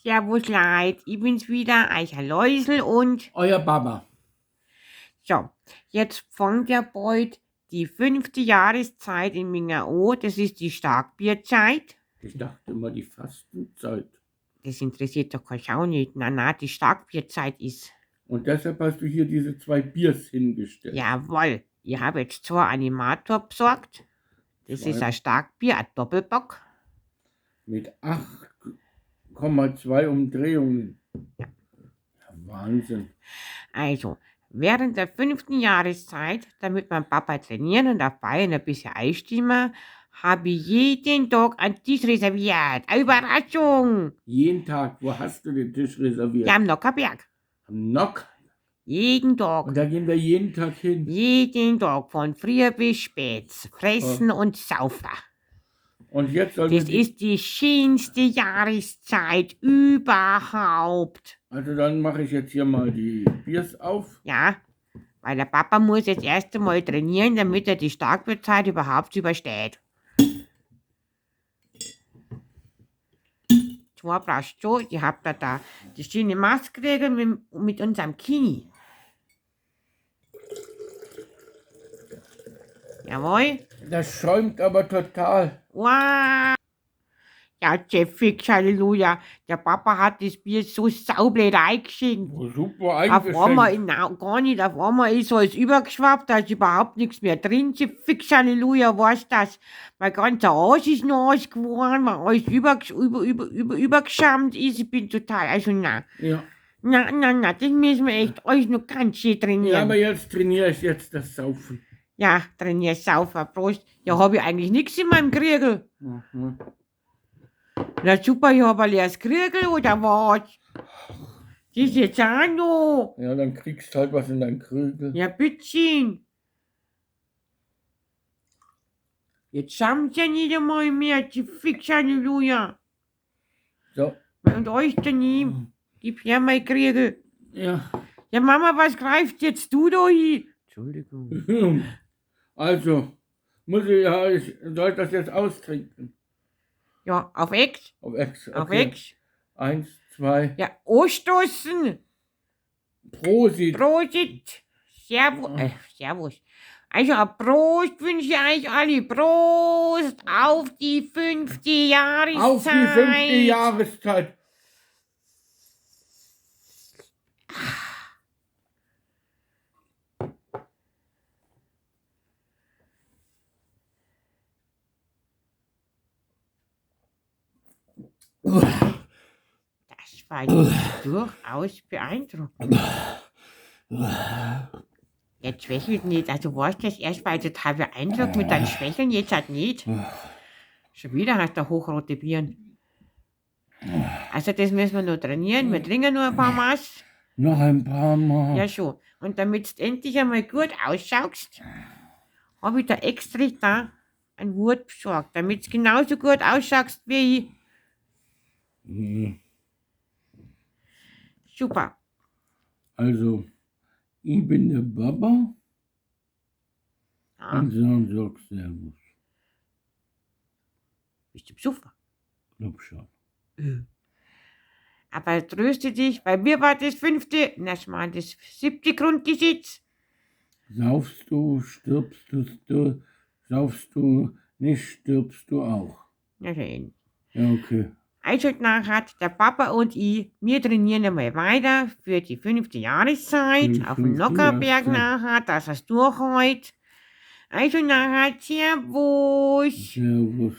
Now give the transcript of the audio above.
Servus Leid, ich bin's wieder, Eicher Läusel und Euer Baba. So, jetzt fängt ja bald die fünfte Jahreszeit in Minga an, das ist die Starkbierzeit. Ich dachte immer die Fastenzeit. Das interessiert doch keine Schau nicht. Na, na, die Starkbierzeit ist. Und deshalb hast du hier diese zwei Biers hingestellt. Jawohl, ich habe jetzt zwei Animator besorgt. Das Zwei. ist ein Starkbier, ein Doppelbock. Mit 8,2 Umdrehungen. Ja. Wahnsinn. Also, während der fünften Jahreszeit, damit mein Papa trainieren und auf Bayern ein bisschen einstimmen, habe ich jeden Tag einen Tisch reserviert. Eine Überraschung! Jeden Tag, wo hast du den Tisch reserviert? Ja, am Nockerberg. Am Nock. Jeden Tag. Und da gehen wir jeden Tag hin. Jeden Tag, von früh bis spät. Fressen und saufen. Und jetzt sollen wir Das die, ist die schönste Jahreszeit überhaupt. Also dann mache ich jetzt hier mal die Biers auf. Ja, weil der Papa muss jetzt erst einmal trainieren, damit er die Starkbierzeit überhaupt übersteht. Zwei brauchst du, ich hab da die schöne Maske gekriegt mit unserem Kini. Jawohl. Das schäumt aber total. Wow. Ja, Jeff Fix, Halleluja. Der Papa hat das Bier so saublöd eingeschenkt. Oh, super Auf einmal, eingeschenkt. na, gar nicht, auf einmal ist alles übergeschwappt, da ist überhaupt nichts mehr drin. Jeff Fix, Halleluja, weißt das. Mein ganzer Arsch ist noch nass geworden, weil alles übergeschäumt ist. Ich bin total, also na, Ja. na, na, na, das müssen wir echt alles noch ganz schön trainieren. Ja, aber jetzt trainiere ich jetzt das Saufen. Ja, trainier saufer, Prost. Ja, hab ich eigentlich nichts in meinem Kriegel. Mhm. Na super, ich hab ein leeres Kriegel oder was? Das ist jetzt auch noch. Ja, dann kriegst du halt was in deinen Krügel. Ja, bitteschön. Jetzt schauen sie ja nicht einmal mehr, die Fix, Halleluja. So. Und euch daneben. Gib her mein Kriegel. Ja. Ja, Mama, was greift jetzt du da hin? Entschuldigung. Also, muss ich, ja, ich soll ich das jetzt austrinken? Ja, auf Ex, Auf Ex. Okay. auf Ex. 1, 2, Ja, anstoßen. Prosit. Prosit. Servus. Servus. Also, ein Prost wünsche ich euch alle. Prost auf die fünfte Jahreszeit. Auf die fünfte Jahreszeit. Das war jetzt durchaus beeindruckend. Jetzt schwächelt nicht. Also warst das erst mal total beeindruckt mit deinem Schwächeln, jetzt halt nicht. Schon wieder hast du hochrote Birnen. Also das müssen wir noch trainieren. Wir trinken nur ein paar Maß. Noch ein paar Mal. Ja schon. Und damit du endlich einmal gut ausschaust, habe ich da extra da ein Hut besorgt, damit du genauso gut ausschaust wie ich. Mhm. Super. Also, ich bin der Baba Ja, und dann sag Servus. bist du besoffen? Glaub schon. Aber tröste dich, bei mir war das fünfte, na ich meine, das siebte Grundgesetz. Saufst du, stirbst du, saufst du, nicht stirbst du auch. Na schön. Ja, okay. Also nachher, der Papa und ich, wir trainieren einmal weiter für die fünfte Jahreszeit Die auf dem fünfte Nockerberg Jahreszeit. nachher, dass es durchhält. Also nachher, Servus. Servus.